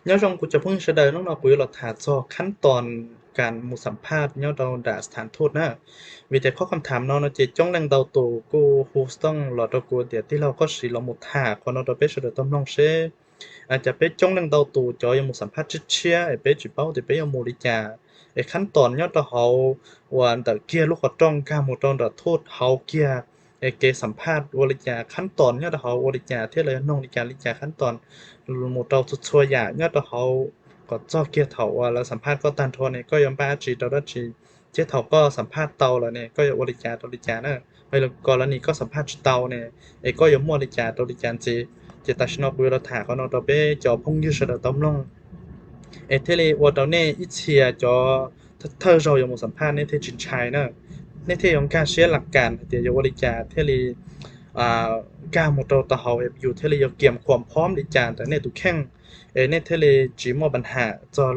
Nyob zoo kuv cov phooj ywg sawv daws, hnub no kuv yuav los tham txog khab toos kas mus xam phaj nyob rau nram sthas thut na. Vim tias qhov kham tham no no ces coob leej ntau tus kuj hu xov tooj los rau kuv tias tij laug koj sim los mus tham qhov no rau peb sawv daws tau mloog seb, cas peb coob leej ntau tus cov yuav mus xam phaj tshiab tshiab es peb tsis paub tias peb yuav mus li cas, es khab toos nyob rau hauv uas ntawm kiag lub qhov rooj nkag mus rau nram thut hauv kiag, es kev xam phaj ua li cas, khab toos nyob rau hauv ua li cas thiab lawv yog noog li cas li cas, khab toos mus rau txhua txhua yam nyob rau hauv, kom txog kiag thaum uas lawv xam phaj koj tag nrho ne koj yuav npaj dab tsi rau dab tsi, thiab thaum koj xam phaj tau lawm ne koj yuav ua li cas rau li cas na. Ho yog kom lawv nim koj xam phaj tsis tau ne, es koj yuav muaj li cas rau li cas ntxiv. Ces tam sim no kuv yuav los tham qhov no rau peb cov phooj ywg sawv daws tau mloog, es thiaj li ua rau nej ib txhia cov thawj zaug yuav mus xam phaj nej thiaj tsis ntshai na. Nej thiaj yuav nkag siab lam kas hais tias yuav ua li cas thiaj li nkag mus rau tau hauv es yus thiaj li yuav kiam khuam phom li cas ntawm nej tus kheej, es nej thiaj li tsis muaj pab ham txog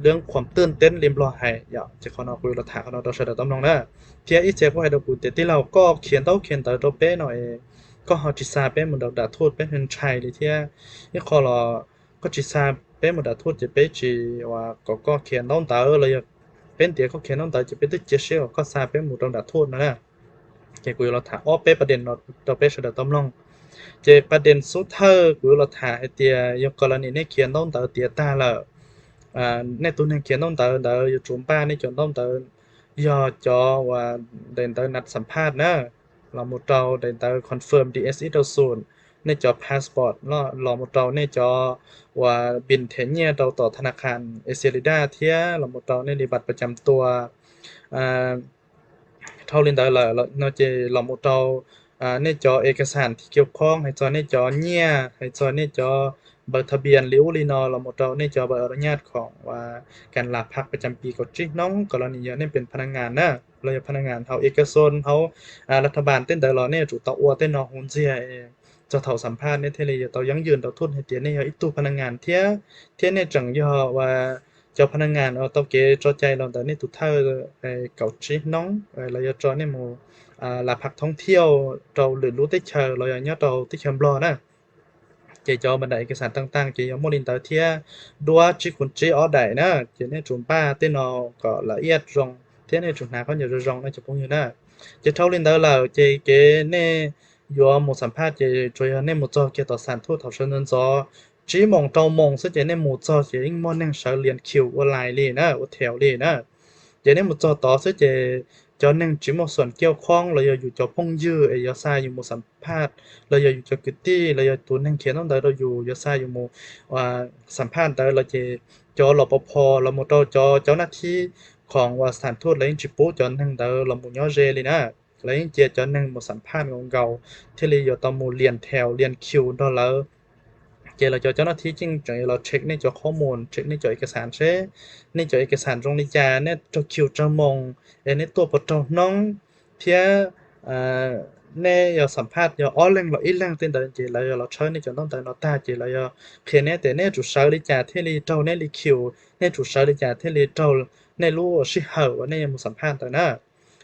lub khuam twj teeb li Nplog hais yom. Ces qhov no kuv yuav los tham qhov no rau sawv daws tau mloog na. Thiab ib txhia kuj hais rau kuv tias tij laug koj khiav ntaub khiav ntawv rau peb no es koj ho tsis xa peb mus rau nram thut peb ntshai li thiab. Ib qho los koj tsis xa peb mus nram thut ces peb tsis, kom koj khiav ntaub ntawv los yog peb ntiav koj khiav ntaub ntawv ces peb twb cia siab kom koj xa peb mus rau nram thut no na. Ces kuv yuav los tham ob peb pas dees no rau peb sawv daws tau mloog. Ces pas dees xub thawj kuv yuav los tham hais tias yog kom lawv nim nej khiav ntaub ntawv tiav tag lawm, nej tus neeg khiav ntaub ntawv ntawd yuav tsum npaj nej cov ntaub ntawv, yog cov uas daim ntawv nat xam phaj na, los mus rau daim ntawv confirm D S ib rau xum, nej cov passport, los mus rau nej cov uas pin them nyiaj rau tom tha na khas Asia li daj thiab los mus rau nej li bat pas cam tua. Dhau li ntawd lawm no ces los mus rau nej cov ê ka xam thi kiu khoob, hais txog nej cov nyiaj, hais txog nej cov npawb tha pias li ub li no, los mus rau nej cov npawb a nyaj khoom uas kas las phaj pas cam pis kaum tsib hnub, kom los nim yog nej pes pha na ngas na, los yog pha na ngas hauv ê ka xon hauv la tha npas tej ntawd los nej yuav tsum tau ua tej no huv ntxiag, txog thaum xam phaj nej thiaj li yuav tau yeeb yws rau thut hais tias nej yog ib tug pha na ngas thiab, thiab nej tseem yog uas cov pha na ngas uas tau kev tso cai los ntawm nej tus thawj kaum tsib hnub, lawv yuav tso nej mus las phaj thoob thiauj rau lwm lub teb chaws los yog nyob rau teb chaws Nplog na. Ces cov npawb a ê ka xam tag tag ces yog muaj li ntawd thiab, duab tsib khoom tsib ob daim na. Ces nej tsum npaj tej no kom la iaj zoo thiab nej tsum hnav khaub ncaws zoo zoo no cov phooj ywg na. Ces dhau li ntawd lawm ces kev nej yuav mus xam phaj ces tsuas yog nej mus txog kiag tom xam thut thaum sawv ntxov ntxov, tsib moos rau moos xwb ces nej mus txog ces yeej muaj neeg sawv lias khius ua lais li na, ua theus li na. Ces nej mus txog tod xwb ces cov neeg tsis muaj xuam kiaj khoob los yog yus cov phooj ywg es yuav xa yus mus xam phaj, los yog yus cov kwv tij los yog tus neeg khiav ntaub ntawv rau yus yuav xa yus mus xam phaj ntawd los ces cov los pov pho los mus rau cov cov nab thib khoom uas xam thut lawv yeej tsis pub cov neeg ntawd los mus nyob ze li na. Lawv yeej cia cov neeg mus xam phaj nkaus nkaus thiaj li yuav tau mus lias theus lias khius nrog lawv. Ces lawv cov cov nab thib yeej tseem yuav los check nej cov qhob mus, check nej cov ê ka xam seb nej cov ê ka xam zoo li cas, nej raug khius tsawg moos, es nej tuaj puas raug hnub, thiab nej yog xam phaj yog ob leeg los ib leeg tej ntawd ces lawv yog los tshawb nej cov ntaub ntawv no tag ces lawv yog qhia nej tias nej tsum sawv li cas thiaj li raug nej li khius, nej tsum sawv li cas thiaj li raug nej lub sij hawm uas nej yuav mus xam phaj ntawd na.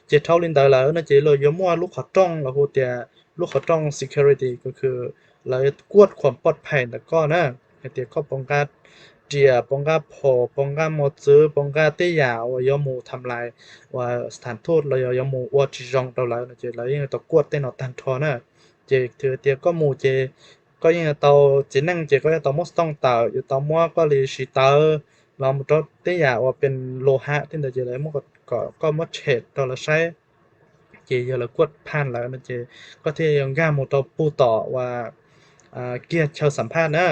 Ces dhau li ntawd lawm no ces los yuav muaj lub qhov rooj los hu tias lub qhov rooj security, lawv kuaj khuam pov phais ntawm koj na, hais tias koj puas nqa riam, puas nqa phom, puas nqa mos txwv, puas nqa tej yam uas yuav mus tham lais uas xam thut los yog yuav mus ua tsis zoo rau lawv no ces lawv yeej tau kuaj tej no tag nrho na. Ces hais tias koj mus ces koj yeej tau txiv neej ces koj yuav tau muab xov tooj tawm, yuav tau muab koj li siv tawv los mus rau tej yam uas pes lus ham tej ntawd ces lawv muab kom koj muab tshem rau lawv saib. Ces yog lawv kuaj phaj lawm no ces koj thiaj yuav nkag mus rau pug tom uas kiag chaw xam phaj na.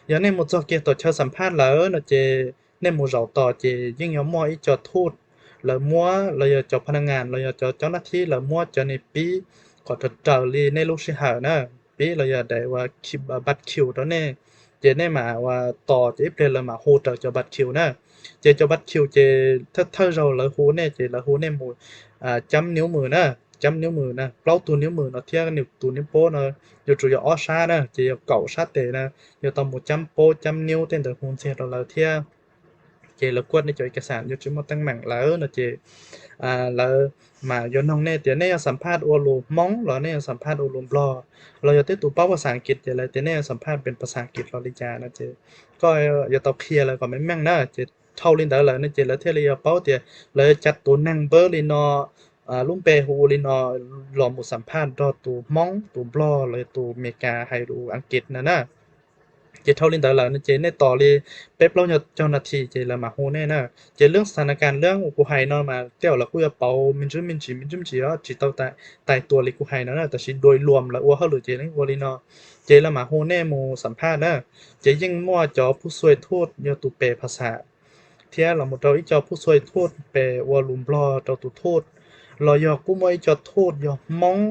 Yog nej mus txog kiag tom chaw xam phaj lawm no ces nej mus zaum tos ces yeej yuav muaj ib co thut lawv muab los yog cov pha na ngas los yog cov cov nab thib lawv muab cov nej pib kom raws raws li nej lub sij hawm na, pib los yog daim uas bat khius rau nej, ces nej mam uas tos ces ib pliag lawv mam hu raws cov bat khius na. Ces cov bat khius ces thawj thawj zaug lawv hu nej ces lawv hu nej mus cam niv mws na, cam niv mws na, plaub tug niv mws no thiab nws tus niv pob no yuav tsum yog ob sab na ces yog kaum sab tes na, yuav tau mus cam pob cam niv tej ntawd hu ntxiag rau lawv thiab. ces lawv kuaj nej cov ib kas xam yuav tsis muaj teeb meem lawm no ces lawv mas yuav noog nej tias nej yuav xam phaj ua lus Hmoob los nej yuav xam phaj ua lus Nplog, los yog tej tus paub phas xas Askiv ces lawv tias nej yuav xam phaj pes phas xas Askiv los li cas no ces koj yuav tau qhia lawv kom meej meej na. Ces dhau li ntawd lawm no ces lawv thiaj li yuav paub tias lawv yuav ca tus neeg npawb li no lub npe hu ua li no los mus xam phaj nrog tus Hmoob, tus Nplog los yog tus Amelikas hais lus Askiv no na. Ces dhau li ntawd lawm no ces nej tos li peb plaub caug nas this ces lawv mam hu nej na. Ces lub xas nas kas lab uas kuv hais no mas tej zaum lawv kuj yuav pauv me ntsis me ntsis me ntsis me ntsis os, tsis tau tais tua li kuv hais no na, tab sis dua luam lawv ua hauj lwm ces lawv ua li no. Ces lawv mam hu nej mus xam phaj na. Ces yeej muaj cov phuj xuj thuj yog tus pes phas xas thiab los mus rau ib co phuj xuj thuj pes ua lus Nplog rau tus thuj, los yog kuj muaj ib co thuj yog Hmoob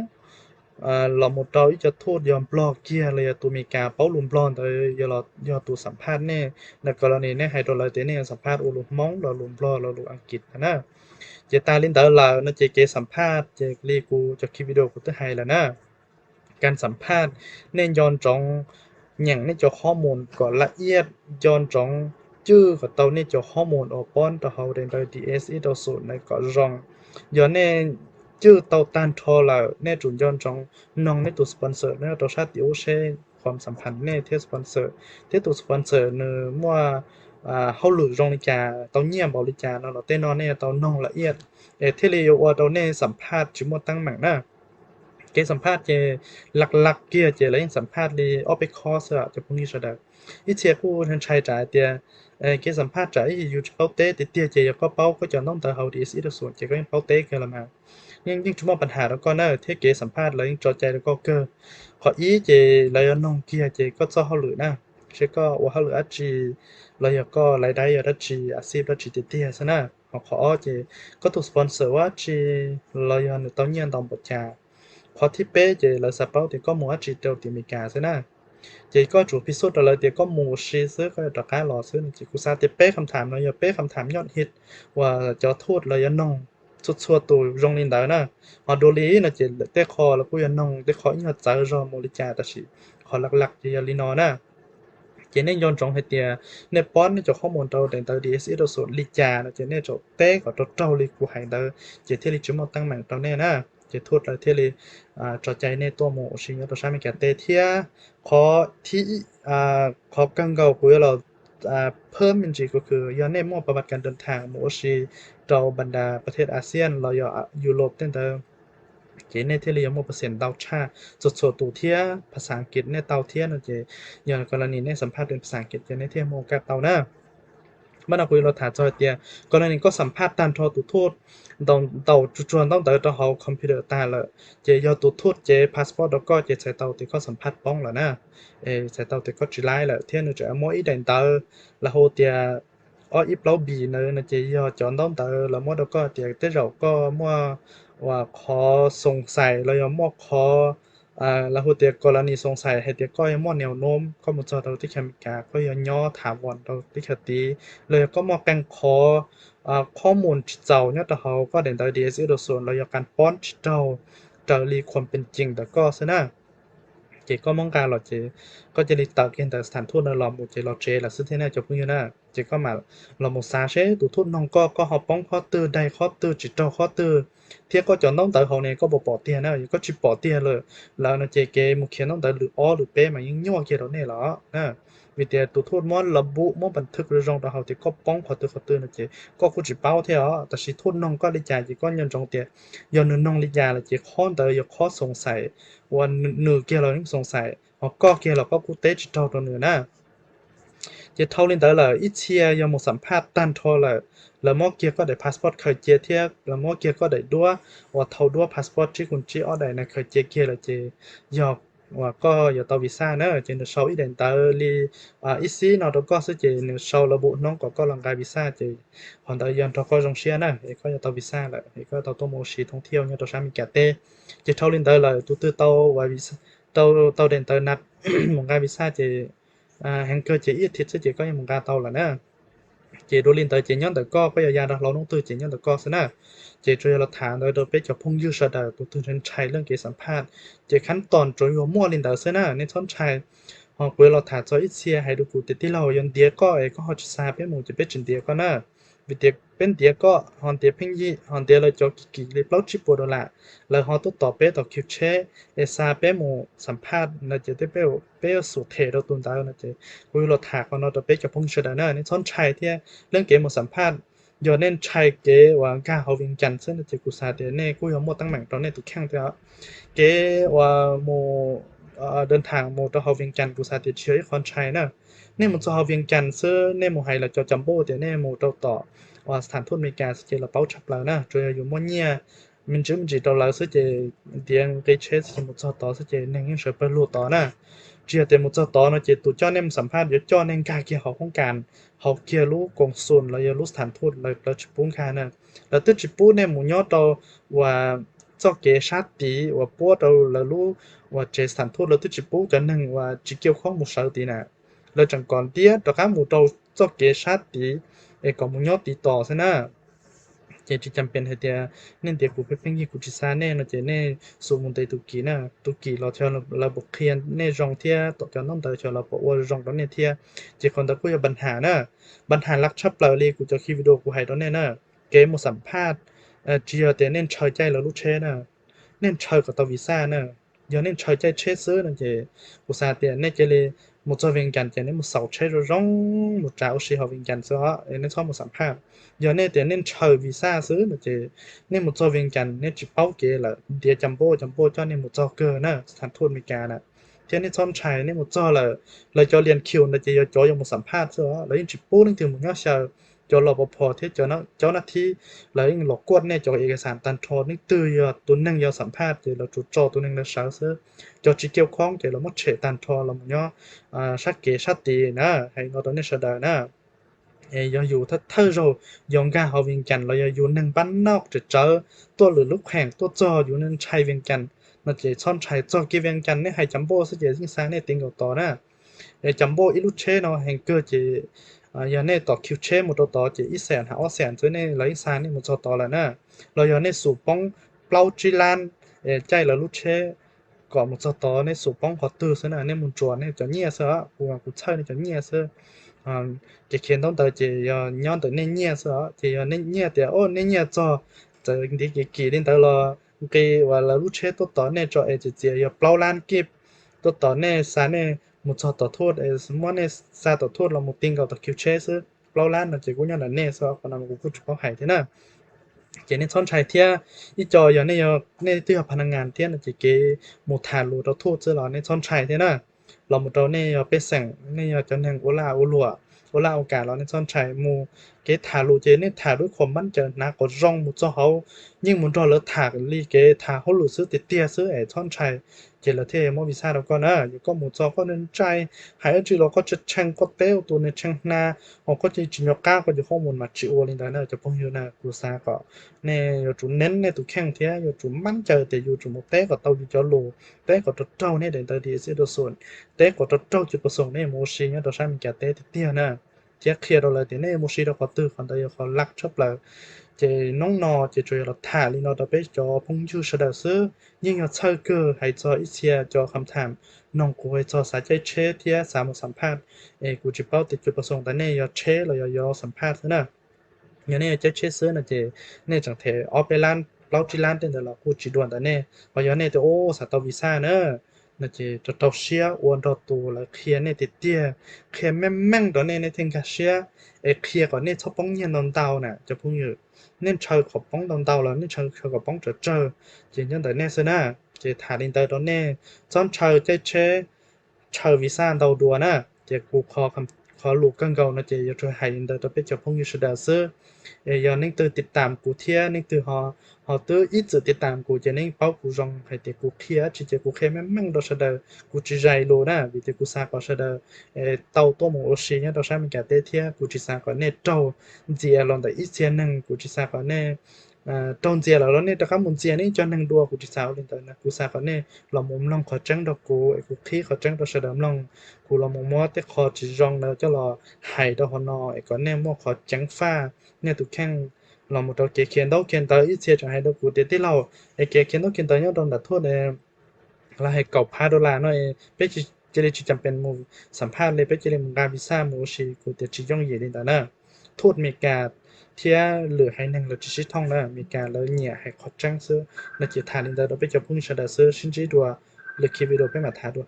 los mus rau ib co thuj yog Nplog kiag los yog tus Amelikas paub lus Nplog ntawd yog tus xam phaj nej. Ntawm ko los nej hais rau lawv tias nej yuav xam phaj ua lus Hmoob los lus Nplog los lus Askiv no na. Ces tas li ntawd lawm no ces kev xam phaj ces li kuv cov ki video kuv twb hais lawm na. Kas xam phaj, nej nco ntsoov nyeem nej cov qhob mus kom laj iab, nco ntsoov cwj kom tau nej cov qhob mus uas pob rau hauv daim ntawv D S ib rau xum na kom zoo. Yog nej cwj tau tag nrho lawm nej tsum nco ntsoov noog nej tus sponsor nyob rau sab tim ub seb qhov xam phaj nej thiab sponsor, thiab tus sponsor nws muaj hauj lwm zoo li cas, tau nyiaj npaum li cas no los tej no nej yuav tau noog laj iab es thiaj li yuav ua rau nej xam phaj tsis muaj teeb meem na. Kev xam phaj ces laj laj kiag ces lawv yeej xam phaj li ob peb khob xwb cov phooj ywg sawv daws. Ib txhia kuj ntshai tsam hais tias kev xam phaj tsam ib yus tsis paub teb tiag tiag ces yog koj paub koj cov ntaub ntawv hauv D S ib rau xum ces koj yeej paub teb kiag los mas yeej yeej tsis muaj pab ham rau koj na, thiab kev xam phaj lawv yeej tso cai rau koj kawg. Qhov ib ces lawv yuav noog kiag ces koj txoj hauj lwm na, seb koj ua hauj lwm dab tsi, los yog koj laiv daib yog dab tsi, a xib dab tsi tiag tiag xwb na. Ho qhov ob ces koj tus sponsor ua dab tsi los yog nws tau nyiaj ntau npaum cas. Qhov thib peb ces lawv xav paub tias koj mus dab tsi rau tim Amelikas xwb na. Ces koj tsum piv xub rau lawv tias koj mus ua si xwb, koj yuav rov qab los xwb no. Ces kuv xav tias peb kham tham no yog peb kham tham nyoj hit uas cov thuj los yuav noog txhua txhua tus zoo li ntawd na. Ho dua li no ces tej qho lawv kuj yuav noog tej qho ib nyuag txawv zog mus li cas, tab sis qhov laj laj ces yog li no na. Ces nej nco ntsoov hais tias nej pob nej cov qhob mus rau daim ntawv D S ib rau xum li cas no ces nej tsum teb kom raug raug li kuv hais ntawd ces thiaj li tsis muaj teeb meem rau nej na. Ces thuj lawv thiaj li tso cai nej tuaj mus ua si nyob rau sab Amelikas teb thiab. Qhov thib, qhov kawg nkaus kuv yuav los phab me ntsis kuv khwv yog nej muaj pab vaj kas dam tham mus ua si rau npam das pas thej Asian los yog Europe tej ntawd, ces nej thiaj li yuav muaj pab xeem ntau tshaj txhua txhua tus thiab phas xas Askiv nej tau thiab no ces yog ko la nis nej xam phaj pes phas xas Askiv ces nej thiaj muaj kaj tau na. Mas no kuv yuav los tham txog hais tias ko la nis koj xam phaj tag nrho tus thuj, ntaus tsuag tsuag ntaub ntawv rau hauv computer tag lawm ces yog tus thuj cev passport rau koj ces txhais tau tias koj xam phaj poob lawm na. Txhais tau tias koj tsis laib lawm thiab nws tseem muab ib daim ntawv lawv hu tias ob ib plaub B ntawd no ces yog cov ntaub ntawv lawv muab rau koj tias tej zaum koj muaj uas qhov xoom xais los yog muaj qhov lawv hu tias ko la nis xoom xais hais tias koj yuav muaj niam noob koj mus txog rau teb chaws Amelikas koj yuav nyob thav voos rau teb chaws tid, los yog koj muaj qee qhov qhob mus tsis txaus nyob rau hauv koj daim ntawv D S ib rau xum los yog kas pob tsis raug raws li khuam pees cees ntawm koj xwb na. Ces koj muab nqa los ces koj cia li tawm kiag ntawm xas thas thuj no los mus ces los tsev lawm xwb thiab na cov phooj ywg na. Ces koj mam los mus xav seb tus thuj noog koj, koj ho poob qhov twg, daig qhov twg, tsis raug qhov twg, thiab koj cov ntaub ntawv hauv ne koj puas pom tiag na. Yog koj tsis pom tiag lawm, lawm no ces kev mus khiav ntaub ntawv lwm ob lwm peb mas yeej nyuaj kiag rau nej los na. Vim tias tus thuj muab la bub muab npas thwj zoo rau hauv tias koj poob qhov twg qhov twg no ces koj kuj tsis paub thiab os. Tab sis thuj noog koj li cas ces koj nco ntsoov tias yog nws noog li cas lawm ces qhov ntawd yog qhov xoom xais uas nws kiag los yeej xoom xais, ho koj kiag los koj kuj teb tsis raug rau nws na. Ces dhau li ntawd lawm ib txhia yog mus xam phaj tag nrho lawm, lawv muab kiag koj daim passport khaws cia thiab lawv muab kiag koj daim duab uas thau duab passport tsib kuj tsib ob daim na khaws cia kiag lawm ces yog uas koj yuav tau visa na. Ces nws sau ib daim ntawv li ib xib no rau koj xwb ces nws sau la bub hnub kom koj los nqa visa ces qhov ntawd yog nrog koj zoo siab na es koj yuav tau visa lawm es koj tau tuaj mus ua si thoob thiaj nyob rau sab Amelikas teb. Ces dhau li ntawd lawm tus twg tau tau daim ntawv na mus nqa visa ces heev kawg ces ib thiv xwb ces koj yeej mus nqa tau lawm na. Ces dua li ntawd ces nyob ntawm koj, koj yuav ya rau hlau hnub twg ces nyob ntawm koj xwb na. Ces tsuas yog los tham ntawd rau peb cov phooj ywg sawv daws tus twg ntshai ntshai leej kev xam phaj ces khab toos tsuas yuav muaj li ntawd xwb na, nej txhob ntshai. Ho kuv yuav los tham txog ib txhia hais rau kuv tias tij laug, yog ntiav koj es koj ho tsis xa peb mus ces peb tsis ntiav koj na. Vim tias peb ntiav koj ho ntiav Pheej Yig ho ntiav lawv cov kim kim li plaub tsib puas dollar, lawv ho tuaj tos peb tom khiv tsheb es xa peb mus xam phaj no ces peb yuav xub them rau tus ntawd no ces kuv yuav los tham qhov no rau peb cov phooj ywg sawv daws na, nej txhob ntshai thiab. Leej kev mus xam phaj, yog nej ntshai kev uas nkag hauv Vias Cas xwb no ces kuv xav tias nej kuj yog muaj teeb meem rau nej tus kheej thiab. Kev uas mus dawv thaam mus rau hauv Vias Cas kuv xav tias tsis yog ib qho ntshai na. Nej mus txog hauv Vias Cas xwb nej mus hais lawv cov cam npauj tias nej mus rau tom uas xam thuj Amelikas xwb ces lawv paub tshaj plaws na, tsuas yog yus muaj nyiaj me ntsis me ntsis rau lawv xwb ces ntiav nqi tsheb xwb ces mus txog tod xwb ces neeg yeej sawv pawg lug tod na. Tsis yog tias mus txog tod no ces tus coj nej mus xam phaj yuav coj nej nkag kiag hauv hoob kas, hauv kiag lub koos xum los yog lub xam thuj lawv tsis pub nkag na. Lawv twb tsis pub nej mus nyob rau uas txoj kev sab tid uas puab rau lawv lub uas tsev xam thuj, lawv twb tsis pub cov neeg uas tsis kiaj khoob mus sawv tid na. Lawv tseem kom ntiab rov qab mus rau txoj kev sab tid es kom mus nyob tid tos xwb na. Ces tsis cam pees hais tias nej ntiav kuv pheej pheej yig kuv tsis xa nej no ces nej xub mus ntes tus kim na, tus kim los xyov lawv puas qhia nej zoo thiab tom cov ntaub ntawv xyov lawv puas ua zoo rau nej thiab. Ces qhov ntawd kuj yog npa has na, npa has laj tshaj plaws li kuv cov ki video kuv hais rau nej na. Kev mus xam phaj tsis yog tias nej ntshaw caij lawv lub tsheb na, nej ntshaw kom tau visa na. Yog nej ntshaw caij tsheb xwb no ces kuv xav tias nej cia li mus txog Vias Cas ces nej mus xaus tsheb zoo zoo, mus tsav ua si hauv Vias Cas xwb os, nej txhob mus xam phaj. Yog nej tias nej ntshaw visa xwb no ces nej mus txog Vias Cas nej tsis paub kev lawm, ntiav cam npauj, cam npauj coj nej mus txog kawg na, xam thuj Amelikas na. Thiab nej txhob ntshai, nej mus txog lawm, lawv cov lias khius ntawd ces yog cov yuav mus xam phaj xwb os, lawv yeej tsis pub leej twg mus nyob xyaw. Cov los pov phom thiab cov nab thib lawv yeej los kuaj nej cov ej kas xam tag nrho, leej twg yog tus neeg yuav xam phaj ces lawv tsuas tso tus neeg ntawd sawv xwb. Cov tsis kiaj khoob ces lawv muab tshem tag nrho los mus nyob sab kev sab tid na, hais no rau nej sawv daws na. Yog yus thawj thawj zaug yog nkag hauv Vias Cas los yog yus neeg npab noj tsawv tsawv tuaj lwm lub kheem tuaj txog yus neeg ntshai Vias Cas no ces txhob ntshai, txog kiag Vias Cas nej hais cam npauj xwb ces yeej xa nej ti nkaus tod na. Cam npauj ib lub tsheb no heev kawg ces yog nej tom khiv tsheb mus rau tod ces ib xees hab ob xees xwb nej lawv yeej xa nej mus txog tod lawm na. Los yog nej xub poob plaub tsib lab caij lawv lub tsheb kom mus txog tod, nej xub poob qhov twg xwb na, nej mus ntsuas nej cov nyiaj xwb os, kuv kuv txhawj nej cov nyiaj xwb. Ces khiav ntaub ntawv ces yog nyob ntawm nej nyiaj xwb os, ces yog nej nyiaj tias o nej nyiaj txog, txawm ntiav kim kim li ntawd los nqi uas lawv lub tsheb tuaj tom nej tso es txiav txiav yog plaub lab kib tuaj tom nej, xa nej mus txog tom thuj, muab nej xa tom thuj los mus ti nkaus tom khiv tsheb xwb, plaub lab no ces kuj nyob ntawm nej xwb, qhov no kuv kuj tsis paub hais thiab na. Ces nej txhob ntshai thiab. Ib co yog nej twb yog pha na ngas thiab no ces kev mus tham lus rau thuj xwb los nej txhob ntshai thiab na. Los mus rau nej yog pej xeem, nej yog cov neeg ua laj ua luam, ua laj ua kam los nej txhob ntshai. Mus kev tham lus ces nej tham lub khuam mab caws hnav kom zoo mus txog hauv, yeej mus nrog lawv tham li kev tham hauj lwm xwb tiag tiag xwb es txhob ntshai. Ces lawv thiaj muab visa rau koj na. Yog koj mus txog koj ntshai, hais dab tsi los koj tshee, koj teb ua tus nws tshee hnav, ho koj cia tsis nco qab koj cov qhob mus mas tsis ua li ntawd na cov phooj ywg na. Kuv xav kom nej yuav tsum neeb nej tus kheej thiab yuav tsum mab caws tias yuav tsum mus teb kom tau yus cov lus, teb kom rau raug nej daim ntawv di xib rau xum, teb kom rau raug cov pos xoom nej mus ua si nyob rau sab Amelikas teb tiag tiag na. Thiab qhia rau lawv tias nej mus ua si rau qhov twg, qhov ntawd yog qhov laj tshaj plaws. Ces hnub no ces tsuas yog los tham li no rau peb cov phooj ywg sawv daws xwb. Yeej yog txhawj kawg hais txog ib txhia cov kham tham noog kuv hais txog xav caij tsheb thiab xav mus xam phaj, es kuv tsis paub tias cov pos xoom ntawd nej yog tsheb los yog yog xam phaj xwb na. Yog nej yog caij tsheb xwb no ces nej tseem them ob peb lab plaub tsib lab tej ntawd los kuj tsis dua ntawm nej. Ho yog nej tias ub xav tau visa na, no ces rau rau siab ua nrog tus lawv qhia nej tiag tiag, qhia meej meej rau nej, nej thiaj nkag siab. Es qhia kom nej txhob poob nyiaj ntau ntau na cov phooj ywg. Nej ntshaw kom poob ntau ntau los nej ntshaw kom poob tsawg tsawg, ces nyob ntawm nej xwb na. Ces tham li ntawd rau nej, txhob ntshaw caij tsheb, ntshaw visa ntau dua na. Ces kuv qhov lus kawg nkaus no ces yuav tsum hais li ntawd rau peb cov phooj ywg sawv daws xwb. Es yog leej twg tiv tam kuv thiab leej twg ho twb ib txwm tiv tam kuv ces nej paub kuv zoo hais tias kuv qhia dab tsi ces kuv qhia meej meej rau sawv daws, kuv tsis zais lus na, vim tias kuv xav kom sawv daws tau tuaj mus ua si nyob rau sab Amelikas teb thiab kuv tsis xav kom nej raug ntxias los ntawm ib txhia neeg, kuv tsis xav kom nej raug ntxias lawm los nej rov qab mus ntxias nej cov neeg dua, kuv tsis xav ua li ntawd na. Kuv xav kom nej los mus mloog qhov tseeb rau kuv es kuv qhib qhov tseeb rau sawv daws mloog. Kuv los mus muab tej qho tsis zoo ntawd coj los hais rau hauv no es kom nej muaj qhov ceev faj nej tus kheej. Los mus rau kev khiav ntaub khiav ntawv, ib txhia tseem hais rau kuv tias tij laug, es kev khiav ntaub khiav ntawv nyob rau ntawm thuj lawv hais kaum phav dollar no peb cia li tsis cam pes mus xam phaj li, peb cia li mus nqa visa mus ua si, kuv tias tsis yooj yim li ntawd na. Thuj Amelikas thiab lwm haiv neeg lawv tsis sib thooj na, Amelikas lawv nyiam hais qhov tseeb xwb no. Ces tham li ntawd rau peb cov phooj ywg sawv daws xwb, sib ntsib dua lwm khib video peb mam tham dua.